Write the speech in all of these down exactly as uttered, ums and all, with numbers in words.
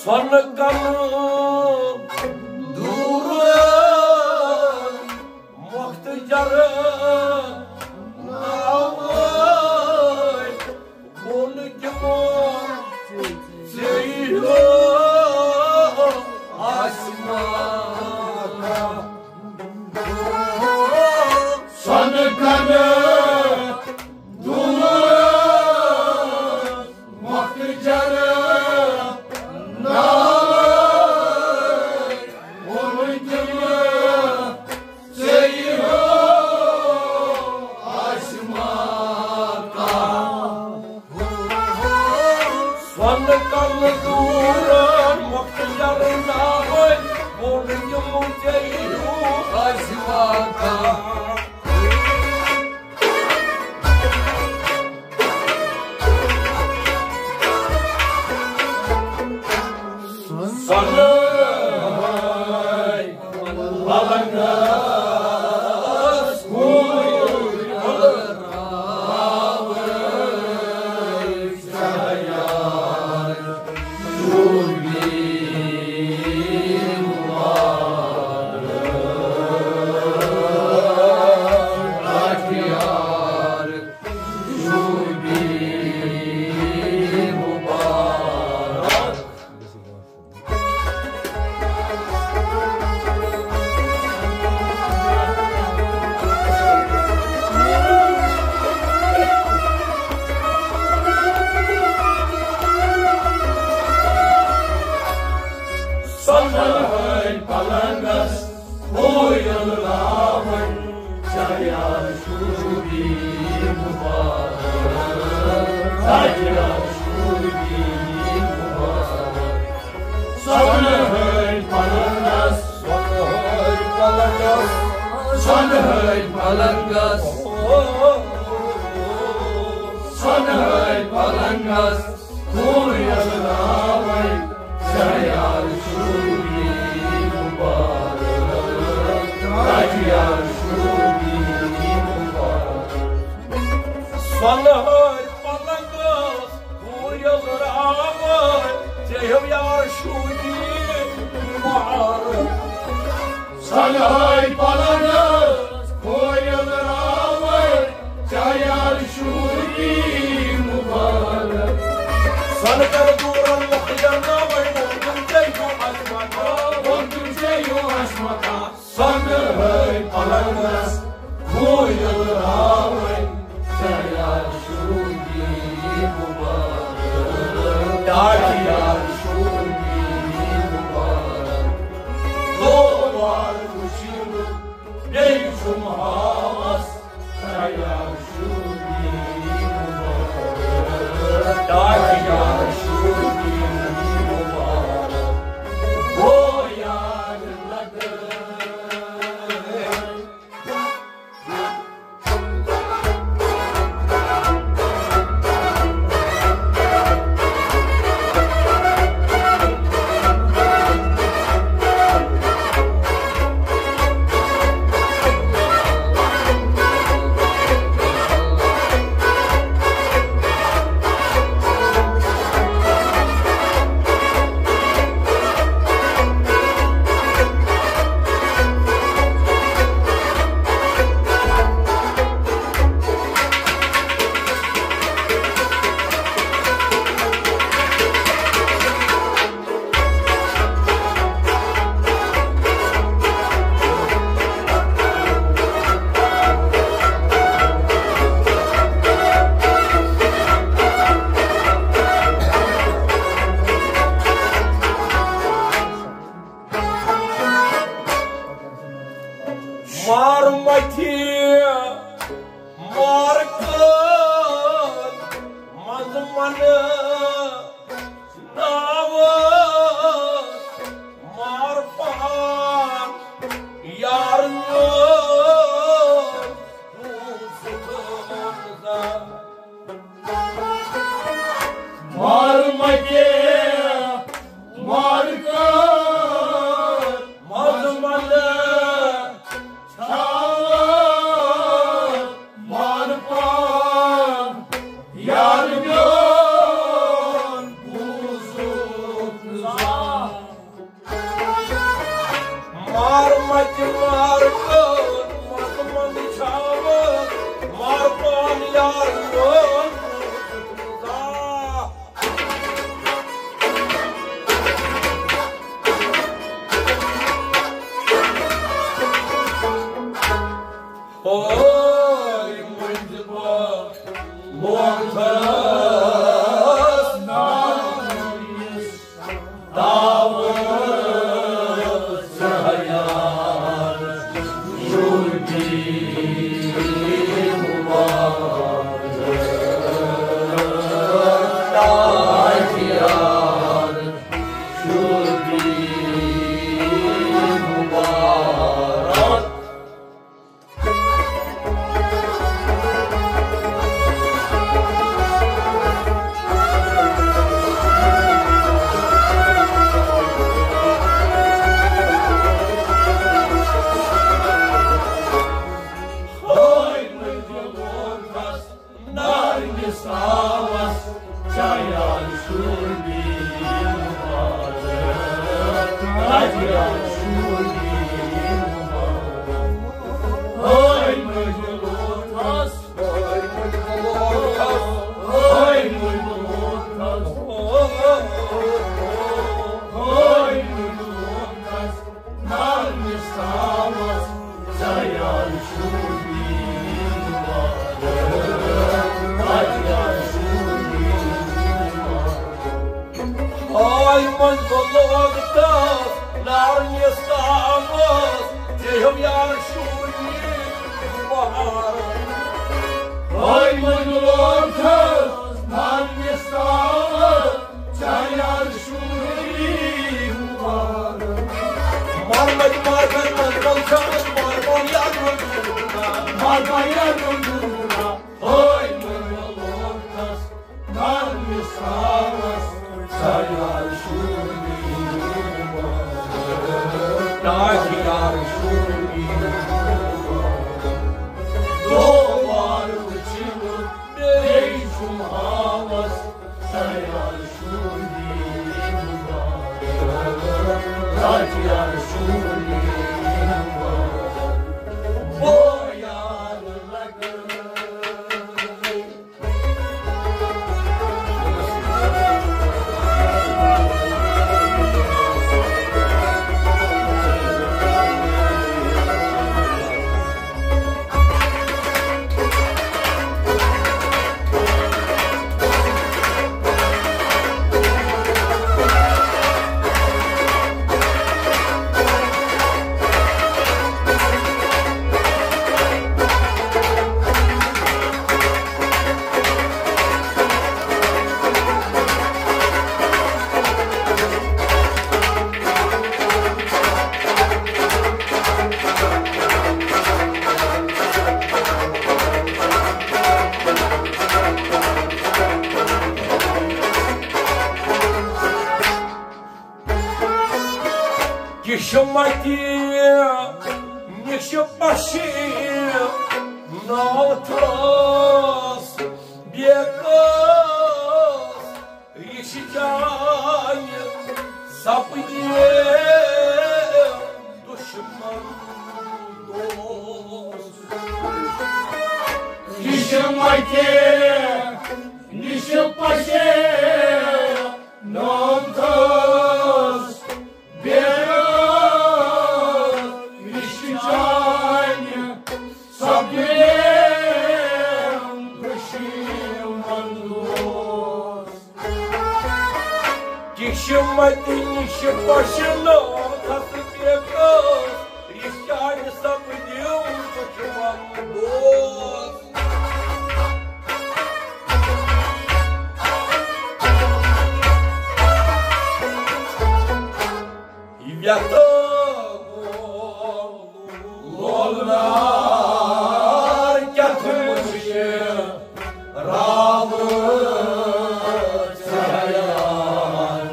سۄنہٕ کَنہٕ دوٗر مۄختہٕ جَرٕ ناوٕے، بۄن تِمو ژیٖرۍ آسمان۔ سۄنہٕ کَنہٕ دوٗر مۄختہٕ جَرٕ ناوٕے، بۄن تِمو ژیٖرۍ آسمان۔ سۄنہٕ کَنہٕ دوٗر مۄختہٕ جَرٕ ناوٕے، بۄن تِمو ژیٖرۍ آسمان۔ سۄنہٕ پلنگس کُن سۄنہٕ ہٕنٛدۍ پلنگس کویل راوٕنۍ، چیار شوٗبی مُبارک۔ چیار شوٗبی مُبارک۔ سۄنہٕ ہٕنٛدۍ پلنگس، سۄنہٕ ہٕنٛدۍ پلنگس، سۄنہٕ ہٕنٛدۍ پلنگس، سۄنہٕ ہٕنٛدۍ پلنگس، کویل راوٕنۍ، چیار شوٗبی مُبارک، چیار شوٗبی مُبارک۔ سۄنہٕ ہٕنٛدۍ پلنگس، کویل راوٕنۍ، ژےٚ ہیوٚو یار شوٗبی مُبارک۔ سۄنہٕ ہٕنٛدۍ پلنگس، یوس متا سۄنہٕ ہٲوۍ پلنگس، کھوٗیل راوٕنۍ، ژےٚ یار شوٗبی مُبارک، ژےٚ یار شوٗبی مُبارک۔ دوبار وٕچھِو بیٚیہِ چھُم ہاوس، ژےٚ یار شوٗبی مُبارک، ژےٚ یار شوٗبی مُبارک۔ گوٚو یار لگٲے۔ مار متھی، مار کٲن، منٛز منہٕ ناوٕ، مار پان، یار میون، پونٛسہٕ دٲن زا۔ مار متہِ، مار کٲن، منٛز منہٕ چھاوان، مار پان، یار میون، بوٗزُتھ زانٛہہ۔ مار متہِ، مار کٲن، منٛز منہٕ چھاوان، مار پان، یار میون، بوٗزُتھ زانٛہہ۔ اوے مٔنٛزۍ بہٕ لوگتھس ناوِس تاوٕ سیار شُربی مُبارک، تاج یار شُربی مُبارک۔ نارنگس آوس چایان شوٗبی مُبارک، چایان شوٗبی مُبارک۔ ہٲے مٔنٛزۍ لوٹھس، ہٲے مٔنٛزۍ لوٹھس، ہٲے مٔنٛزۍ لوٹھس، ہٲے مٔنٛزۍ لوٹھس۔ نارنگس آوس چایان شوٗبی مُبارک، چایان شوٗبی مُبارک۔ ہاے منٛزٕ لوگتس نارنگس آوس، ژےٚ ہیوٚو یار شوٗبی مُبارک۔ ہاے منٛزٕ لوگتس نارنگس آوس، چایان شوٗبی مُبارک۔ مار متہِ، مار کٲن، منٛزٕ منہٕ چھاوان، مار پان، یار میون، بوٗزُتھ زانٛہہ۔ مار پان، یار میون، بوٗزُتھ زانٛہہ۔ ہٲے مٔنٛزۍ لوگتس نارنگس آوس، چایان شوٗبی مُبارک، چایان شوٗبی مُبارک۔ دوبار وٕچھِو بیٚیہِ چھُم ہاوس، چایان شوٗبی مُبارک، چایان شوٗبی مُبارک۔ بو یار لگٲے۔ قسمتی نِش پشہِ ناتھس بے کس ریشہِ چانہِ سپدِ دشمن دوست۔ قسمتی نِش پشہِ ناتھس بے کس ریشہِ چانہِ سپدِ دشمن دوست۔ قسمتی نِش پشہِ ناتھس بے کس ریشہِ چانہِ سپدِ دشمن دوست۔ یتھ لولنار کیٛاہ تھوٚومُت چھُ راوٕ ژھایان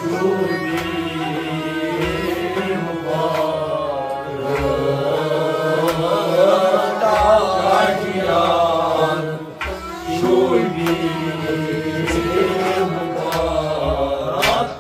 شوٗبی مُبارک تاجیان شوٗبی مُبارک۔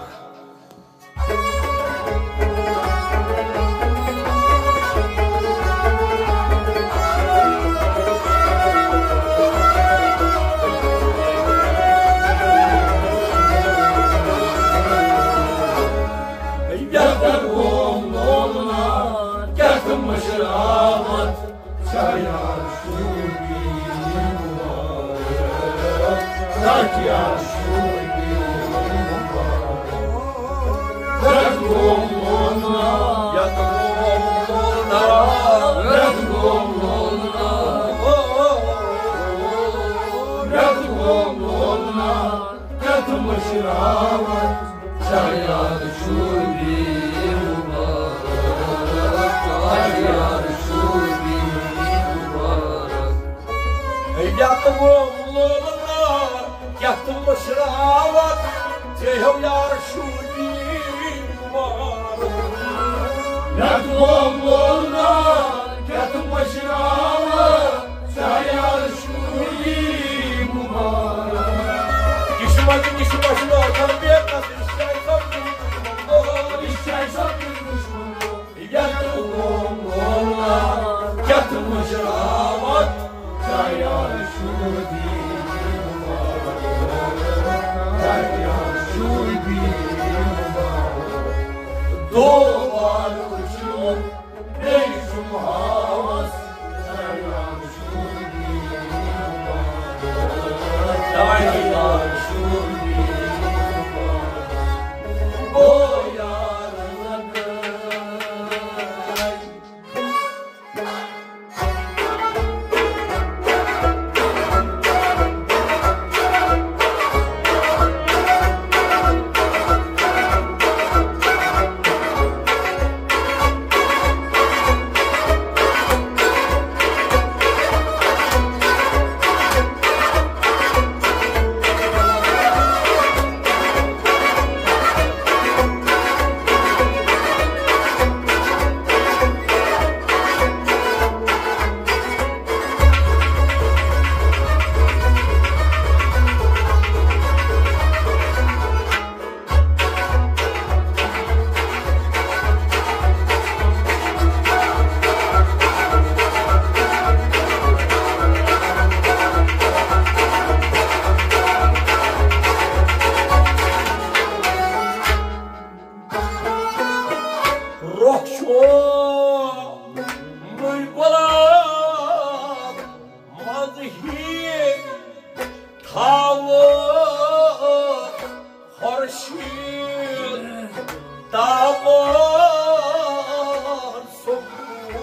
یتھ قوم لولنار کیٛاہ تہٕ مٔشراوتھ چھا یار شوٗبی مُبارک، چھا یار شوٗبی مُبارک۔ یتھ قوم لولنار، یتھ قوم لولنار، یتھ قوم لولنار، یتھ قوم لولنار کیٛاہ تہٕ مٔشراوتھ چھا یار شوٗبی مُبارک، چھا یار شوٗبی مُبارک۔ یتھ قوم لولنار کیٛاہ تہٕ مٔشراوتھ ژےٚ ہیو یار شوٗبی مُبارک۔ یتھ قوم لولنار کیٛاہ تہٕ مٔشراوتھ ژےٚ یار شوٗبی مُبارک۔ قسمت نِش پشہِ ناتھس بے کس ریشہِ چانہِ سپدِ دشمن دوست، ریشہِ چانہِ سپدِ دشمن دوست۔ یتھ قوم لولنار کیٛاہ تہٕ مٔشراوتھ ژےٚ یار شوٗبی مُبارک، ژےٚ یار شوٗبی مُبارک۔ دوبارٕ وٕچھُن بیٚیہِ جمعہ ہس ژےٚ یار شوٗبی مُبارک، ژےٚ یار شوٗبی مُبارک۔ گوٚو یار لگٲے۔ رۄخ چھُ نُے غلام منٛز ہی تھاوٕ خورشید تامر صبحٲے۔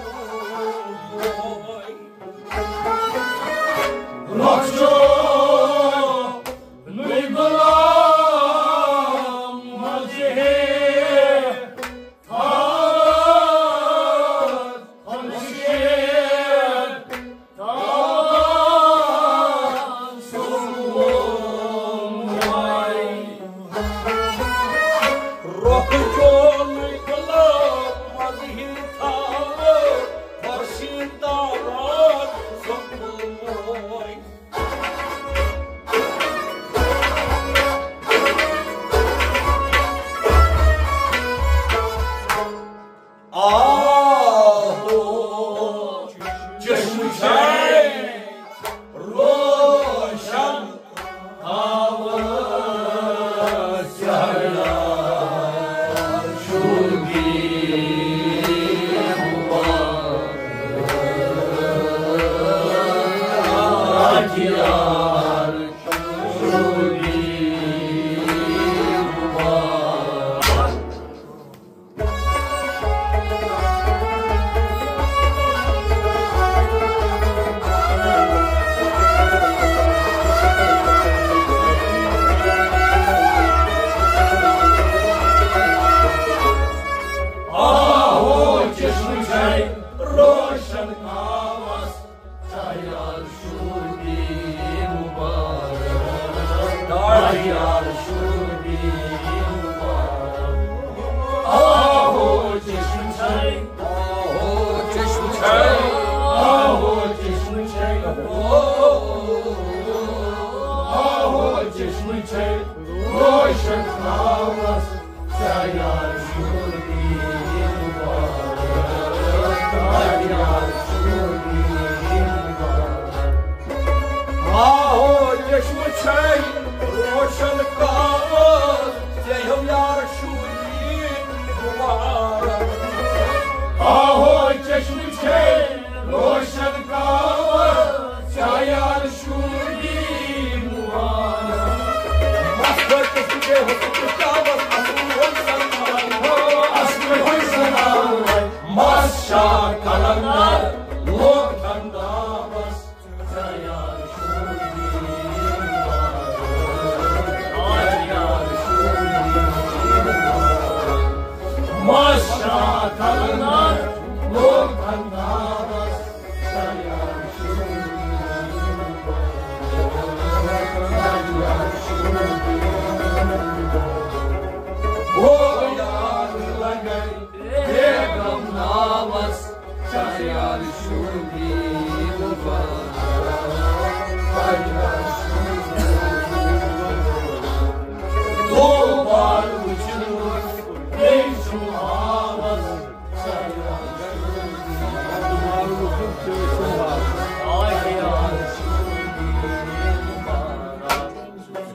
رۄخ چھُ نُے غلام منٛز ہی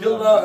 دِلدار۔